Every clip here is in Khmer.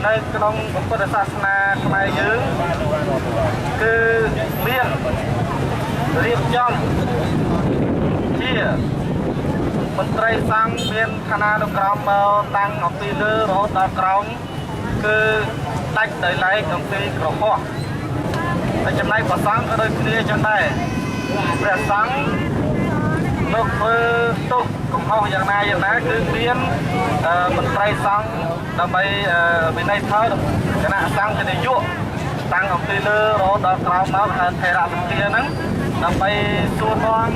នៅក្នុងពុទ្ធសាសនាខ្មែរយើងគឺមានរៀបចំជាមន្ត្រីសង្ឃមានឋានានុក្រមមកតាំងអំពីលើរហូតដល់ក្រោមគឺដាច់ដោយឡែកអំពីក្រហោះហើយចំណែកព្រះសង្ឃក៏ដូចគ្នាចឹងដែរព្រះសង្ឃលោកធ្វើទោសកំហុសយ៉ាងណាយ៉ាងណាគឺមានមន្ត្រីសង្ឃដើម្បីវិន័យថើគណៈសង្ឃនាយកតាំងអំពីលើរហូតដល់ក្រោមមកហៅថេរសភាហ្នឹងដើម្បីសួរនាំ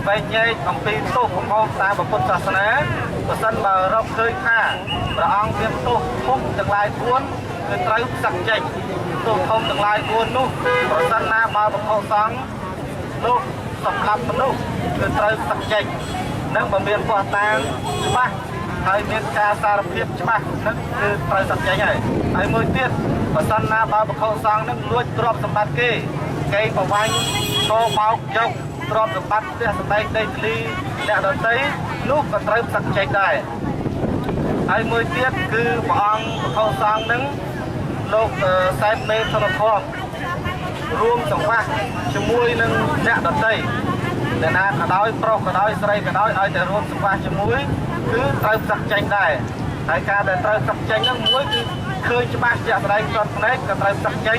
បែកញែកអំពីទោសកំហុសតាមពុទ្ធសាសនាប្រសិនបើរកឃើញថាព្រះអង្គមានទោសធំទាំងឡាយ4គឺត្រូវផ្សឹកចេញទោសធំទាំងឡាយ4នោះប្រសិនណាបើព្រះសង្ឃលោកសម្លាប់មនុស្សគឺត្រូវផ្សឹកចេញនិងបើមានភស្តុតាងច្បាស់ហើយមានការសារភាពច្បាស់នឹងគឺត្រូវសឹកចេញហើយហើយមួយទៀតបើសិនណាបើបខុសង្ឃនឹងលួចទ្រព្យសម្បត្តិគេគេប្រវាញ់កោបោកយកទ្រព្យសម្បត្តិផ្ទះសម្បែងដីធ្លីអ្នកដទៃនោះក៏ត្រូវផ្សឹកចេញដែរហើយមួយទៀតគឺព្រះអង្គបខុសង្ឃនឹងលោកសែបមេធនធមរួមសង្វាស់ជាមួយនឹងអ្នកដទៃអ្នកណាក៏ដោយប្រុសក៏ដោយស្រីក៏ដោយឲ្យតែរួមសង្វាស់ជាមួយគឺត្រូវផ្សឹកចេញដែរហើយការដែលត្រូវផ្សឹកចេញហ្នឹងមួយគឺឃើញច្បាស់ជាក់ស្ដែងជាប់ភ្នែកក៏ត្រូវផ្សឹកចេញ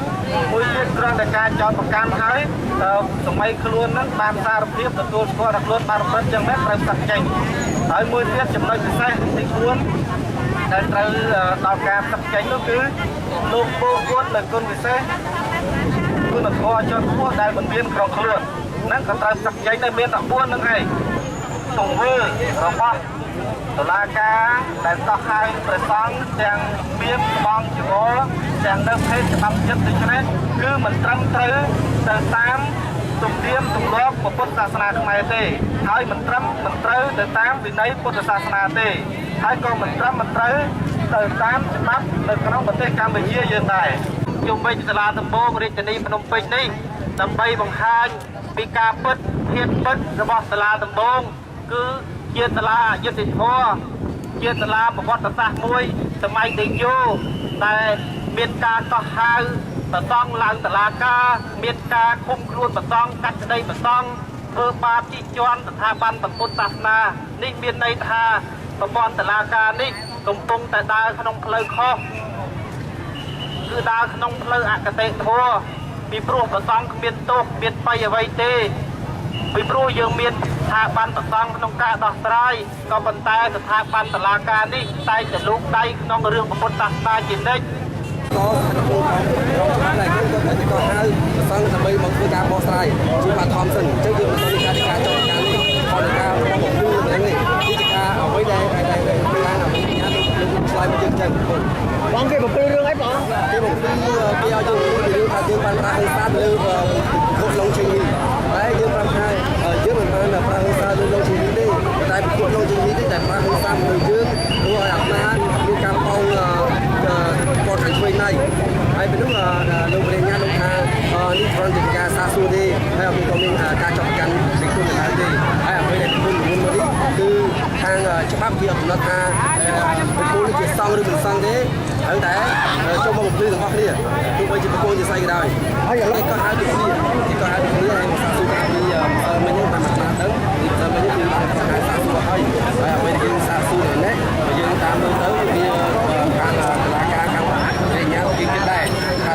មួយទៀតគ្រាន់តែការចោទប្រកាន់ហើយសម័យខ្លួនហ្នឹងបានសារភាពទទួលស្គាល់ថាខ្លួនបានប្រព្រឹត្តចឹងមែនត្រូវផ្សឹកចេញហើយមួយទៀតចំណុចពិសេសទី4ដែលត្រូវដល់ការផ្សឹកចេញនោះគឺលោកពោគុណនៅគុណពិសេសគុណធម៌ជាន់ខ្ពស់ដែលមិនមានក្នុងខ្លួនហ្នឹងក៏ត្រូវផ្សឹកចេញដែរមាន14ហ្នឹងឯងទង្វើរបស់តុលាការដែលកោះហៅព្រះសង្ឃទាំងមានស្បង់ជីវរទាំងនៅភេទច្បាប់ចិត្តដូច្នេះគឺមិនត្រឹមត្រូវទៅតាមទំនៀមទម្លាប់ពុទ្ធសាសនាខ្មែរទេហើយមិនត្រឹមមិនត្រូវទៅតាមវិន័យពុទ្ធសាសនាទេហើយក៏មិនត្រឹមមិនត្រូវទៅតាមច្បាប់នៅក្នុងប្រទេសកម្ពុជាយើងដែរជុំវិញសាលាដំបងរាជធានីភ្នំពេញនេះដើម្បីបង្ហាញពីការពិតធាតុពិតរបស់សាលាដំបងគឺជាសាលាយុត្តិធម៌ជាសាលាប្រវត្តិសាស្ត្រមួយសម័យតេជោដែលមានការកោះហៅប្រសង់ឡើងតុលាការមានការឃុំខ្លួនប្រសង់កាត់ក្តីប្រសង់ធ្វើបាបជិះជាន់ស្ថាប័នពុទ្ធសាសនានេះមានន័យថាប្រព័ន្ធតុលាការនេះកំពុងតែដើរក្នុងផ្លូវខុសគឺដើរក្នុងផ្លូវអគតិធម៌ពីព្រោះប្រសង់គ្មានទោសគ្មានបៃអ្វីទេពីព្រោះយើងមានស្ថាប័នប្រសង់ក្នុងការដោះស្រាយក៏ប៉ុន្តែស្ថាប័នតុលាការនេះតែងតែលូកដៃក្នុងរឿងពុទ្ធសាសនាជានិច្ច ក៏ស្ថិតក្នុងក្នុងច្បាប់ដែរគឺគាត់ត្រូវតែកោះហៅប្រសង់ដើម្បីមកធ្វើការបកស្រាយជាបឋមសិនអញ្ចឹងយើងមិនមានការការចោទការនេះខនការបំភ្លឺនឹងនេះគឺជាការអ្វីដែលដែលខាងអភិញ្ញាលោកឆ្លើយមកយើងចឹង បងគេបំពេញរឿងអីបង គេបំភ្លឺគេឲ្យយើងพูดពីរឿងថាយើងបានប្រើហិង្សាលើពិភពឡុងជេងវីតែយើងប្រាប់ថាយើងមិនបានប្រើហិង្សាលើឡុងជេងវីទេតែពិភពឡុងជេងវីទេតែប្រើហិង្សាលើយើងព្រោះឲ្យអាត្មាមានការប៉ងគាត់ខាងឆ្វេងណៃហើយពេលនោះលោកព្រះញ្ញាលោកថានេះគ្រាន់តែការសាសួរទេហើយអត់មានក៏មានការចាប់ប្រកាន់ពីគុណទៅទេហើយអ្វីដែលគុណមុនមកនេះគឺខាងច្បាប់គេអត់កំណត់ថាបុគ្គលនេះជាសង្ឃឬមិនសង្ឃទេត្រូវតែចូលមកបំភ្លឺទាំងអស់គ្នាទោះបីជាបុគ្គលជាស្អីក៏ដោយហើយគេក៏ហៅពីគ្នាគេក៏ហៅពីគ្នាហើយមកសាសួរពីមិញហ្នឹងតាមអាត្មាដឹងពីមិញគឺបានហៅសាសួរហើយហើយអ្វីដែលយើងសាសួរនេះបើយើងតាមមើលទៅវាខាងតុលាការខាងព្រះញ្ញាគេគិតដែរថា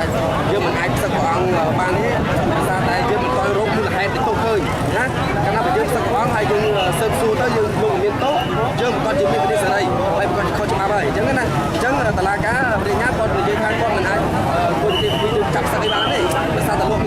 យើងមិនអាចផ្សឹកព្រះអង្គបានទេដោយសារតែយើងមិនទាន់រកមូលហេតុទៅទោសឃើញណាកាលណាបើយើងផ្សឹកព្រះអង្គហើយយើងស៊ើបសួរទៅយើងលោកមានទោសយើងមិនទាន់ជាមានវិនិច្ឆ័យហើយប្រកាសខុសច្បាប់ហើយអញ្ចឹងណាអញ្ចឹងតុលាការ